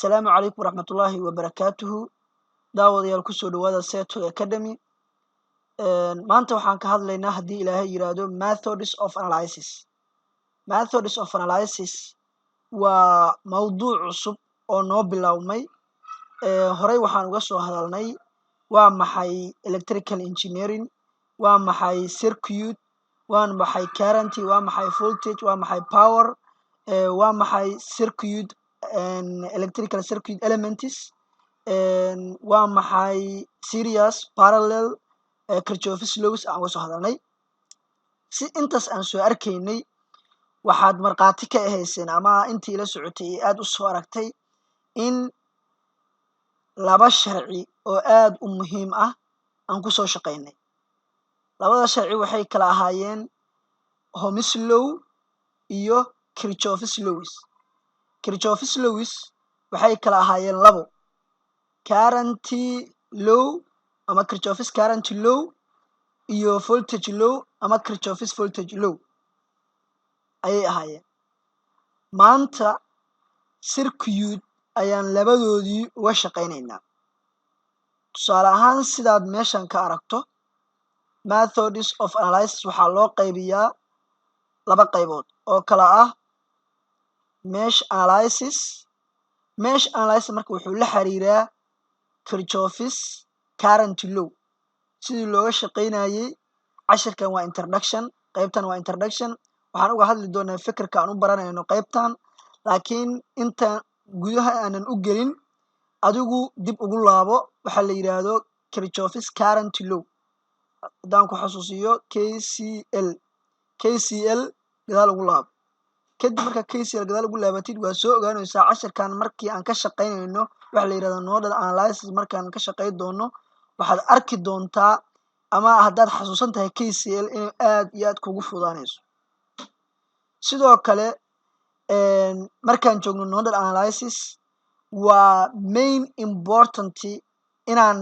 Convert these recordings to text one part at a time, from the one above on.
Assalaamu calaykum waraxmatullaahi wabarakaatuhu. Daawadayaal, kusoo dhawaada Seto Academy. Maanta waxaan ka hadlaynaa, haddii Ilaahay yiraahdo, methods of analysis. Methods of analysis waa mawduuc cusub oo noo bilowmay. Horey waxaan uga soo hadalnay waa maxay electrical engineering, waa maxay circuit, waa maxay current, waa maxay voltage, waa maxay power, waa maxay circuit, electrical circuit elements, waa maxay series, parallel, Kirchhoff's laws aan uga soo hadalnay. Si intaas aan soo arkaynay, waxaad markhaati ka ahayseen ama intii la socotay ee aada u soo aragtay in laba sharci oo aad u muhiim ah aan ku soo shaqaynay. Labada sharci waxay kala ahaayeen Ohm's law iyo Kirchhoff's laws. Kirchhoff's laws waxay kala ahaayeen labo: current law ama Kirchhoff's current law iyo voltage law ama Kirchhoff's voltage law ayay ahaayeen. Maanta circuit ayaan labadoodii uga shaqaynaynaa. Tusaale ahaan, sidaad meeshan ka aragto, methods of analysis waxaa loo qaybiyaa laba qaybood oo kala ah mesh analysis. Mesh analysis marka wuxuu la xiriiraa Kirchhoff's current law sidii looga shaqaynayey. Cashirkan waa introduction, qaybtan waa introduction. Waxaan uga hadli doonaa fikirka aan u baranayno qaybtan, laakiin inta gudaha aanan u gelin, adigu dib ugu laabo waxaa la yidhaahdo Kirchhoff's current law. Haddaan ku xasuusiyo, KCL, KCL gadaal ugu laabo. Kadib markaa KCL gadaal ugu laabatid, waa soo ogaanaysaa cashirkan markii aan ka shaqaynayno waxa la yidhahda nodal analysis. Markaan ka shaqayn doono, waxaad arki doontaa ama haddaad xasuusan tahay KCL inay aad iyo aad kugu fudaanayso. Sidoo kale, markaan joogno nodal analysis, waa main important inaan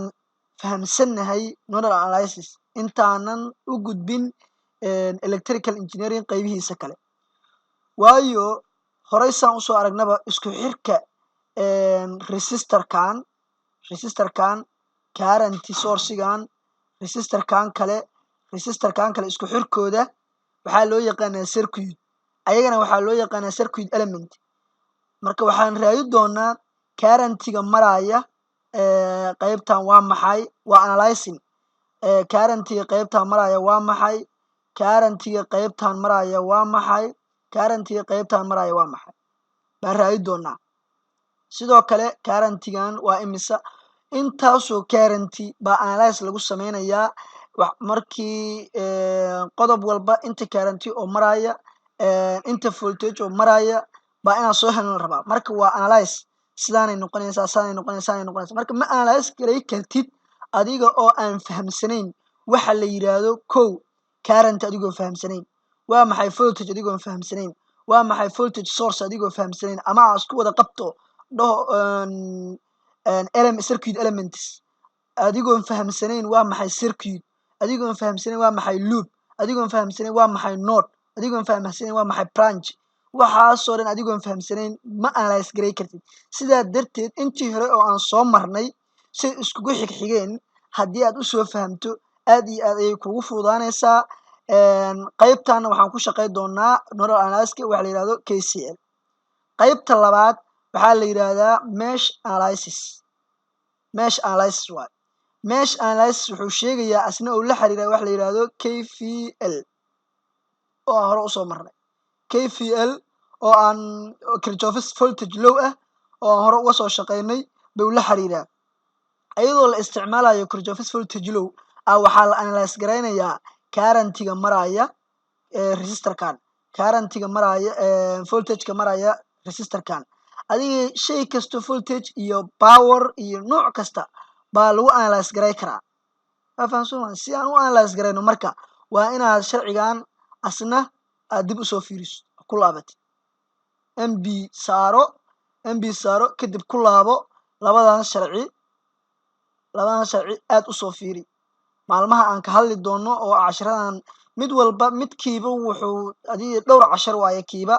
fahamsannahay nodal analysis intaanan u gudbin electrical engineering qaybihiisa kale, waayo horey saan usoo aragnaba, isku xirka resistorkan, current source-igan, resistorkan kale, resistorkan kale, isku xirkooda waxaa loo yaqaanaa circuit. Ayagana waxaa loo yaqaanaa circuit element. Marka waxaan raadi doonaa currentiga maraya qaybtan waa maxay. Waa analyzing currentiga qaybtan maraya waa maxay, currentiga qaybtan maraya waa maxay, currentiga qaybtan maraya waa maxay baan raadi doonaa. Sidoo kale, currentigan waa imisa. Intaasoo current baa analyze lagu sameynayaa. Markii qodob walba inta current oo maraya, inta voltage oo maraya baa inaan soo helno la rabaa. Marka waa analyze, sidaanay noqonaysaa, sidaanay noqonaysaa, sidaanay noqonaysaa. Marka ma analyze garay kartid adiga oo aan fahamsanayn waxa la yidhaahdo kow current, adigoo fahamsanayn waa maxay voltage, adigoon fahamsanayn waa maxay voltage source, adigoo fahamsanayn ama aa isku wada qabto dhaho circuit elements, adigoon fahamsanayn waa maxay circuit, adigoon fahamsanayn waa maxay loop, adigoon fahamsanayn waa maxay node, adigoon fahamsanayn waa maxay branch. Waxaasoo dhan adigoon fahamsanayn ma analyze garay kartid. Sidaa darteed, intii hore oo aan soo marnay say iskugu xigxigeen haddii aad usoo fahamto, aad iyo aad ayay kugu fududaanaysaa. Qaybtanna waxaan ku shaqey doonaa nodal analysis, waxa la yihahdo KCL. Qaybta labaad waxaa la yidhaahdaa mesh analysis. Mesh analysis waay. Mesh analysis wuxuu sheegayaa asna uu la xiriira waxa la yidhahdo KVL oo aan hore usoo marnay, KVL oo aan Kirchhoff's voltage law ah oo aan hore uga soo shaqeynay buu la xiriiraa. Iyadoo la isticmaalayo Kirchhoff's voltage law ah, waxaa la analyze garaynayaa currentiga maraya resistorkan, currentiga maraya, voltageka maraya resistorkan. Adiga shay kasta, voltage iyo power iyo nooc kasta baa lagu analyze garay karaa. Waa fahamsan? Si aan u analyze garayno marka, waa inaad sharcigan asna aad dib usoo fiiriso, ku laabatid mb saaro, mb saaro, kadib ku laabo labadan sharci. Labadan sharci aad usoo fiiri maalmaha aan ka hadli doono oo cashiradan mid walba, midkiiba wuxuu adiga dhowr cashar waaye kiiba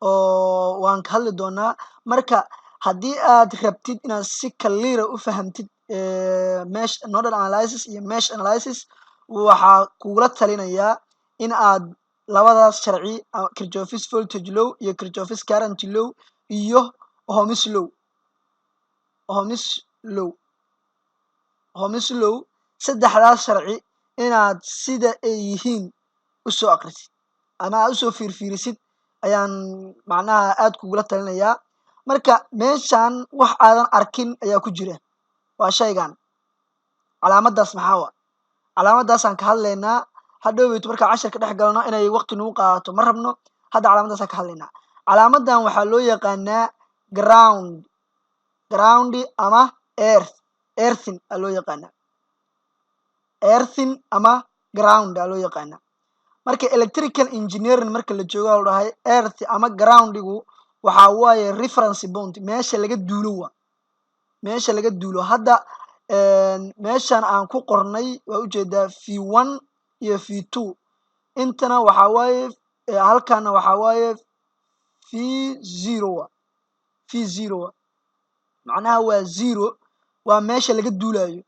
oo waan ka hadli doonaa. Marka Haddii aad rabtid inaad si clear ah u fahamtid mesh nodal analysis iyo mesh analysis, waxaa kugula talinayaa in aad labadaas sharci, Kirchhoff's voltage law iyo Kirchhoff's current law iyo Ohm's law, Ohm's law, Ohm's law, saddexdaas sharci inaad sida ay yihiin usoo aqrisid ama aad usoo fiirfiirisid ayaan macnaha aad kugula talinayaa. Marka meeshan wax aadan arkin ayaa ku jira. Waa shaygan, calaamadaas maxaa wa? Calaamadaasaan ka hadlaynaa hadhoweyto markaa cashirka dhex galno. Inay waqti nagu qaadato ma rabno. Hadda calaamadaasaan ka hadlaynaa. Calaamadan waxaa loo yaqaanaa ground, ground ama earth, earthing aa loo yaqaanaa, earthing ama ground aa loo yaqaanaa. Marka electrical engineering marka la joogo, la dhahay earth ama groundigu waxaa waaye reference point, meesha laga duulo. Waa meesha laga duulo. Hadda meeshan aan ku qornay waa ujeedaa V1 iyo V2. Intana waxaa waaye, halkana waxaa waaye V0 wa, V0 wa, macnaha waa zero, waa meesha laga duulayo.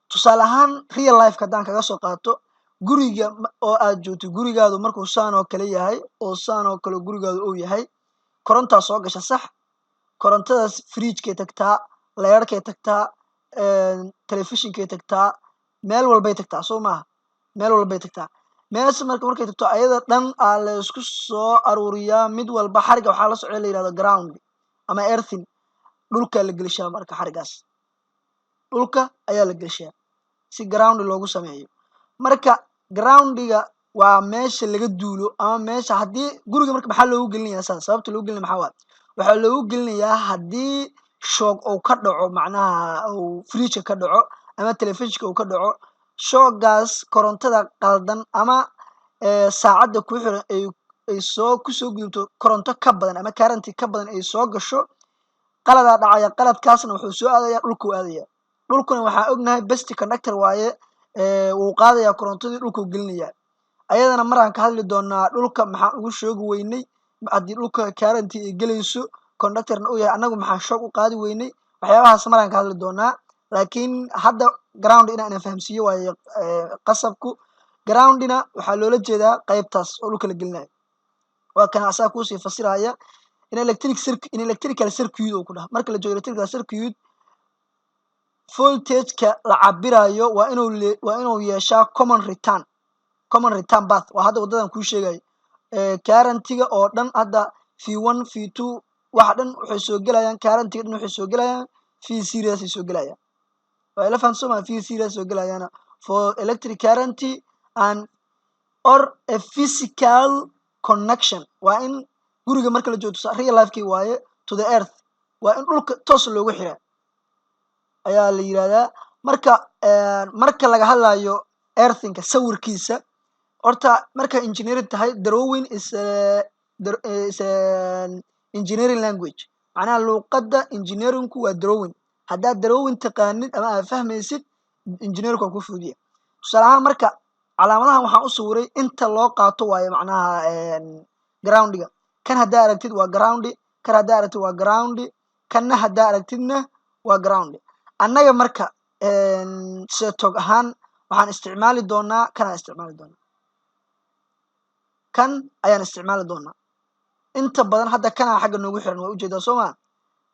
Tusaale ahaan, real lifeka haddaan kaga soo qaato, guriga oo aad joogto, gurigaadu markuu saan oo kale yahay, oo saan oo kale gurigaadu uu yahay, korontaa soo gasha, sax? Korontadaas fridgekay tagtaa, leerarkay tagtaa, telefishinkay tagtaa, meel walbay tagtaa, soo maaha? Meel walbay tagtaa. Meesha marka markay tagto, ayada dhan aa la isku soo aruuriyaa. Mid walba xariga waxaa la socda la yihahdo ground ama earthing. Dhulkaa la gelishaa. Marka xarigaas dhulka ayaa la gelishaa si ground loogu sameeyo. Marka groundiga waa meesha laga duulo ama meesha haddii guriga. Marka maxaa loogu gelinayaa saas? Sababta loogu gelinaya maxaa waay? Waxaa loogu gelinayaa haddii shock uu ka dhaco, macnaha uu fridgeka ka dhaco ama telefishinka uu ka dhaco, shockgaas korontada qaldan ama saacadda ku xiran ay soo kusoo gudubto, koronto ka badan ama current ka badan ay soo gasho, qaladaa dhacaya. Qaladkaasna wuxuu soo aadaya dhulkuu aadaya. Dhulkuna waxaa ognahay best conductor waaye, wuu qaadayaa korontadii, dhulkuu gelinaya. Ayadana maraan ka hadli doonaa dhulka maxaan ugu shoogi weynay haddii dhulka current ay gelayso, conductorna uu yahay, annagu maxaan shock u qaadi weynay? Waxyaabahaas maraan ka hadli doonaa, laakiin hadda ground inaan fahamsiiyo waaye qasabku. Groundina waxaa loola jeedaa qaybtaas oo dhulka la gelinayo. Waa kana asaga kuusii fasiraya in electric circuit, in electrical circuit uu ku dhaha. Marka la joogo electrical circuit, voltageka la cabirayo waa inuu yeeshaa common return path. Waa hadda waddadan kuu sheegayo. Currentiga oo dhan hadda V1, V2, waxa dhan waxay soo gelayaan, currentiga dhan waxay soo gelayaan V series ay soo gelayaan. Waa ila fahamsan ma? V series soo gelayaana for electric current and or a physical connection. Waa in guriga marka la joogto, real lifekii waaye, to the earth, waa in dhulka toos loogu xiraa ayaa la yirahdaa. Marka laga hadlayo earthinka sawirkiisa, horta marka engineering tahay, drawing is a engineering language. Macnaha luuqadda engineeringku waa drawing. Haddaad drawing taqaanid ama aad fahmaysid, engineerku waa ku fududiya. Tusaale ahaan, marka calaamadahan waxaan u sawiray inta loo qaato waayo, macnaha groundiga kan haddaa aragtid waa groundi, kan haddaa aragtid waa groundi, kanna haddaa aragtidna waa ground. Annaga marka setog ahaan waxaan isticmaali doonaa kanaan isticmaali doonaa, kan ayaan isticmaali doonaa inta badan. Hadda kanaa xagga noogu xiran, waa ujeedaa, soo ma?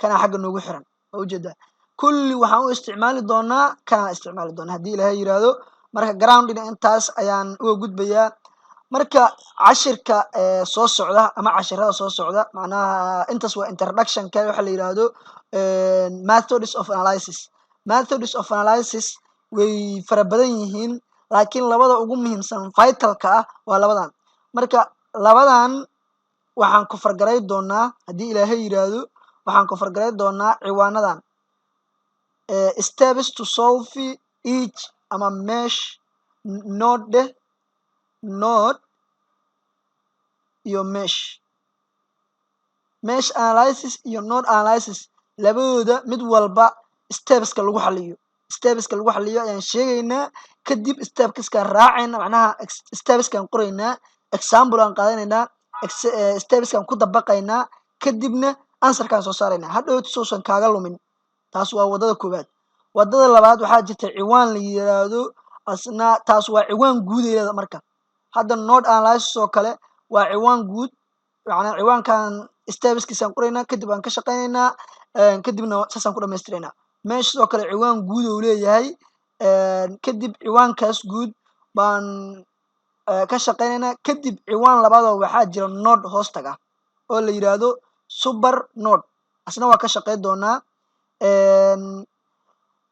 Kanaa xagga noogu xiran, waa ujeedaa. Kulli waxaan u isticmaali doonaa kanaan isticmaali doonaa haddii Ilaahay yiraahdo. Marka groundina intaas ayaan uga gudbayaa. Marka cashirka soo socda ama cashirada soo socda, macnaha intaas waa introductionka waxa la yiraahdo methods of analysis. Methods of analysis way fara badan yihiin, laakiin labada ugu muhiimsan, vitalka ah, waa labadan. Marka labadan waxaan ku fargaray doonaa haddii Ilaahay yiraahdo, waxaan ku fargaray doonaa ciwaanadan: steps to solve each ama mesh, node, node iyo mesh, mesh analysis iyo node analysis. Labadooda mid walba stepska lagu xaliyo ayaan sheegaynaa. Kadib stepskaan raacayna, macnaha stepskaan qoraynaa, example aan qaadanaynaa, stepskaan ku dabaqaynaa, kadibna Answerkaan soo saaraynaa hadhowt sousan kaaga lumin. Taas waa waddada koowaad. Waddada labaad, waxaa jirta ciwaan la yiraahdo asna, taas waa ciwaan guud ay leeda. Marka hadda node analysis oo kale waa ciwaan guud, macnaa ciwaankan stepskiisaan qoraynaa, kadib aan ka shaqaynaynaa, kadibna saasaan ku dhamaystiraynaa. Meesha sidoo kale ciwaan guud uu leeyahay, kadib ciwaankaas guud baan ka shaqaynaynaa. Kadib ciwaan labaadoo waxaa jira node hoos taga oo la yiraahdo super node, asna waa ka shaqayn doonaa,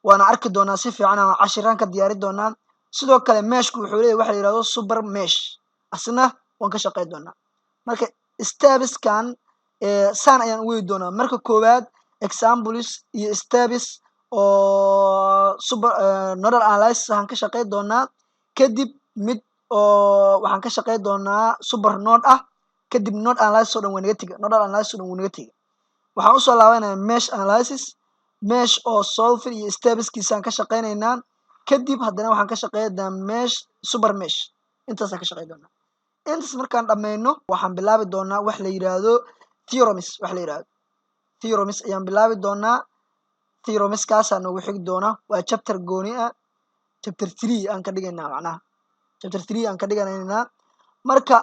waana arki doonaa si fiican aan cashiraan ka diyaari doonaa. Sidoo kale meshku wuxuu leeyahy waxa la yirahdo super mesh, asna waan ka shaqayn doonaa. Marka stepskan saan ayaan u wadi doonaa. Marka koowaad examples iyo steps oo super nodal analysis aan ka shaqayn doonaa, kadib mid oo waxaan ka shaqayn doonaa super node ah, kadib node analysis oo dhan waa naga tega, nodal analysis oo dhan wuu naga tega. Waxaan usoo laabanaya mesh analysis, mesh oo solving iyo stepskiisaan ka shaqaynaynaa, kadib haddana waxaan ka shaqeynaynaa mesh, super mesh. Intaasaan ka shaqeyn doonaa. Intaas markaan dhammayno, waxaan bilaabi doonaa wax la yiraahdo theorems. Wax la yiraahdo theorems ayaan bilaabi doonaa. Theoremskaasaa noogu xigi doona. Waa chapter gooni ah, chapter 3 aan ka dhigaynaa, macnaha chapter 3 aan ka dhiganaynaa. Marka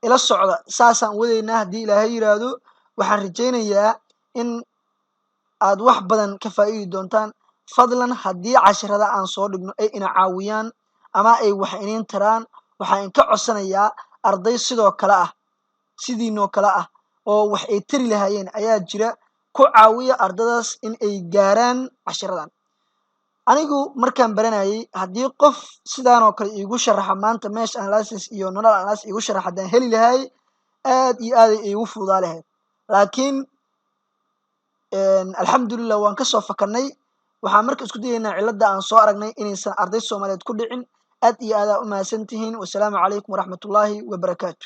ila socda, saasaan wadaynaa haddii Ilaahay yiraahdo. Waxaan rajaynayaa in aad wax badan ka faa'iidi doontaan. Fadlan, haddii cashirada aan soo dhigno ay ina caawiyaan ama ay wax iniin taraan, waxaan inka codsanayaa arday sidoo kale ah, sidiinoo kale ah, oo wax ay tari lahaayeen ayaa jira. Ku caawiya ardadaas in ay gaaraan cashiradan. Anigu markaan baranayay, haddii qof sidaan oo kale iigu sharaxa maanta mesh analysis iyo nodal analysis iigu sharaxa haddaan heli lahay, aad iyo aaday iigu fududaa lahayd. Laakiin alxamdulilah, waan kasoo fakanay. Waxaan marka isku dayaynaa cilladda aan soo aragnay inaysan arday Soomaaliyeed ku dhicin. Aad iyo aadaa u mahadsan tihiin. Wasalaamu calaykum waraxmatullaahi wabarakaatu.